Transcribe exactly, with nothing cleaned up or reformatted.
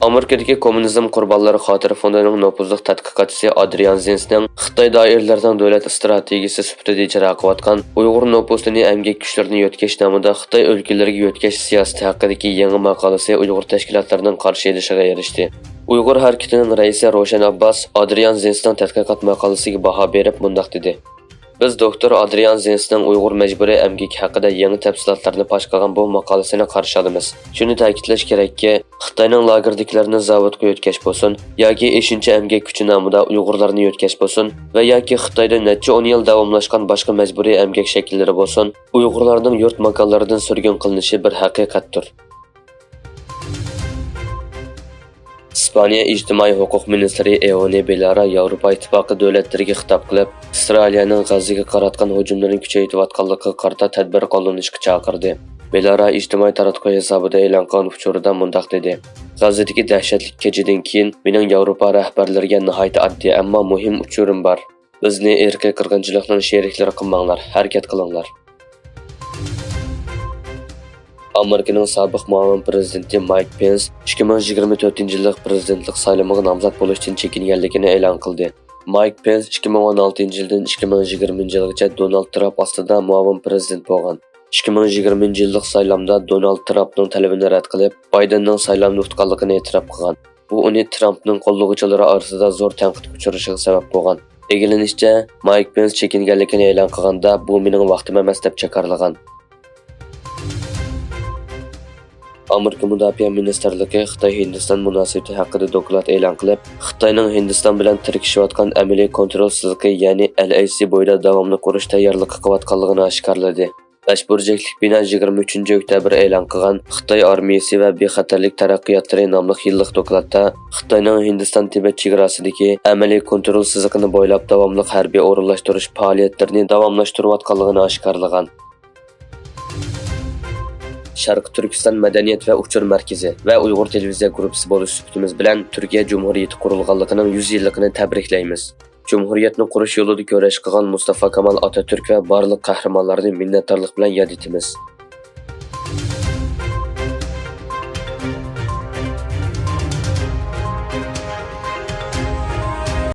ئامېرىكىدىكى كوممۇنىزم قۇربانلىرى خاتىرە فوندىنىڭ نوپۇزلۇق تەتقىقاتچىسى ئادرىيان زېنسنىڭ خىتاي دائىرىلىرىنىڭ دۆلەت ئىستراتېگىيىسى سۈپىتىدە ئىجرا قىلىۋاتقان ئۇيغۇر نوپۇسىنى ئەمگەك كۈچلىرىنى يۆتكەش نامىدا خىتاي ئۆلكىلىرىگە يۆتكەش سىياسىتى ھەققىدىكى يېڭى ماقالىسى ئۇيغۇر تەشكىلاتلىرىنىڭ قارشى ئېلىشىغا ئېرىشتى. ئۇيغۇر ھەرىكىتىنىڭ رەئىسى روشەن ئابباس ئادرىيان زېنسنىڭ تەتقىقات ماقالىسىگە باھا بېرىپ مۇنداق دېدى: بىز دوكتور ئادرىيان زېنسنىڭ ئۇيغۇر مەجبۇرىي ئەمگىكى ھەققىدە يېڭى تەپسىلاتلارنى پاش قىلغان بۇ ماقالىسىنى قارشى ئالىمىز. شۇنى تەكىتلەش كېرەككى، خىتاينىڭ لاگېردىكىلەرنى زاۋۇتقا يۆتكەش بولسۇن ياكى ئېشىنچا ئەمگەك كۈچى نامىدا ئۇيغۇرلارنى يۆتكەش بولسۇن ۋە ياكى خىتايدا نەچچە ئون يىل داۋاملاشقان باشقا مەجبۇرىي ئەمگەك شەكىللىرى بولسۇن، ئۇيغۇرلارنىڭ يۇرت ماكانلىرىدىن سۈرگۈن قىلىنىشى بىر ھەقىقەتتۇر. ئىسپانىيە ئىجتىمائىي ھوقۇق مىنىستىرى ئېۋونى بېلارا ياۋروپا ئىتتىپاقى دۆلەتلىرىگە خىتاب قىلىپ، ئىسرائىلىيەنىڭ غەززىگە قاراتقان ھۇجۇملىرىنى كۈچەيتىۋاتقانلىقىغا قارىتا تەدبىر قوللىنىشقا چاقىردى. بېلارا ئىجتىمائىي تاراتقۇ ھېسابىدا ئېلان قىلغان ئۇچۇرىدا مۇنداق دېدى: غەززىدىكى دەھشەتلىك كېچىدىن كېيىن مېنىڭ ياۋروپا رەھبەرلىرىگە ناھايىتى ئاددىي، ئەمما مۇھىم ئۇچۇرۇم بار. بىزنى ئىرقىي قىرغىنچىلىقنىڭ شېرىكلىرى قىلماڭلار، ھەرىكەت قىلىڭلار. ئامېرىكىنىڭ سابىق مۇئاۋىن پىرېزىدېنتى مايك پېنس ئىككى مىڭ يىگىرمە تۆتىنچى يىللىق پىرېزىدېنتلىق سايلىمىغا نامزات بولۇشتىن چېكىنگەنلىكىنى ئېلان قىلدى. مايك پېنس ئىككى مىڭ ئون ئالتىنچى يىلدىن ئىككى مىڭ يىگىرمىنچى يىلغىچە دونالد ترامپ ئاستىدا مۇئاۋىن پىرېزىدېنت بولغان. ئىككى مىڭ يىگىرمىنچى يىللىق سايلامدا دونالد ترامپنىڭ تەلىپىنى رەت قىلىپ، بايدېننىڭ سايلامنى ئۇتقانلىقىنى ئېتىراپ قىلغان. بۇ ئۇنى ترامپنىڭ قوللىغۇچىلىرى ئارىسىدا زور تەنقىدكە ئۇچرىشىغا سەۋەب بولغان. ئىگىلىنىشىچە، مايك پېنس چېكىنگەنلىكىنى ئېلان قىلغاندا، بۇ مېنىڭ ۋاقتىم ئەمەس، دەپ جاكارلىغان. ئامېرىكا مۇداپىئە مىنىستىرلىقى خىتاي-ھىندىستان مۇناسىۋىتى ھەققىدە دوكلات ئېلان قىلىپ، خىتاينىڭ ھىندىستان بىلەن تىركىشىۋاتقان ئەمەلىي كونترول سىزىقى، يەنى ئەل ئەي سى بويىدا داۋاملىق ئۇرۇش تەييارلىقى قىلىۋاتقانلىقىنى ئاشكارىلىدى. بەش بۇرجەكلىك بىنا يىگىرمە ئۈچىنچى ئۆكتەبىر ئېلان قىلغان خىتاي ئارمىيىسى ۋە بىخەتەرلىك تەرەققىياتلىرى ناملىق يىللىق دوكلاتتا خىتاينىڭ ھىندىستان تىبەت چېگراسىدىكى ئەمەلىي كونترول سىزىقىنى بويلاپ داۋاملىق ھەربىي ئورۇنلاشتۇرۇش پائالىيەتلىرىنى داۋاملاشتۇرۇۋاتقانلىقىنى ئاشكارىلىغان. شەرقىي تۈركىستان مەدەنىيەت ۋە ئۇچۇر مەركىزى ۋە ئۇيغۇر تېلېۋىزىيە گۇرۇپپىسى بولۇش سۈپىتىمىز بىلەن تۈركىيە جۇمھۇرىيىتى قۇرۇلغانلىقىنىڭ يۈز يىللىقىنى تەبرىكلەيمىز. جۇمھۇرىيەتنى قۇرۇش يولىدا كۈرەش قىلغان مۇستافا كامال ئاتاتۈرك ۋە بارلىق قەھرىمانلارنى مىننەتدارلىق بىلەن ياد ئېتىمىز.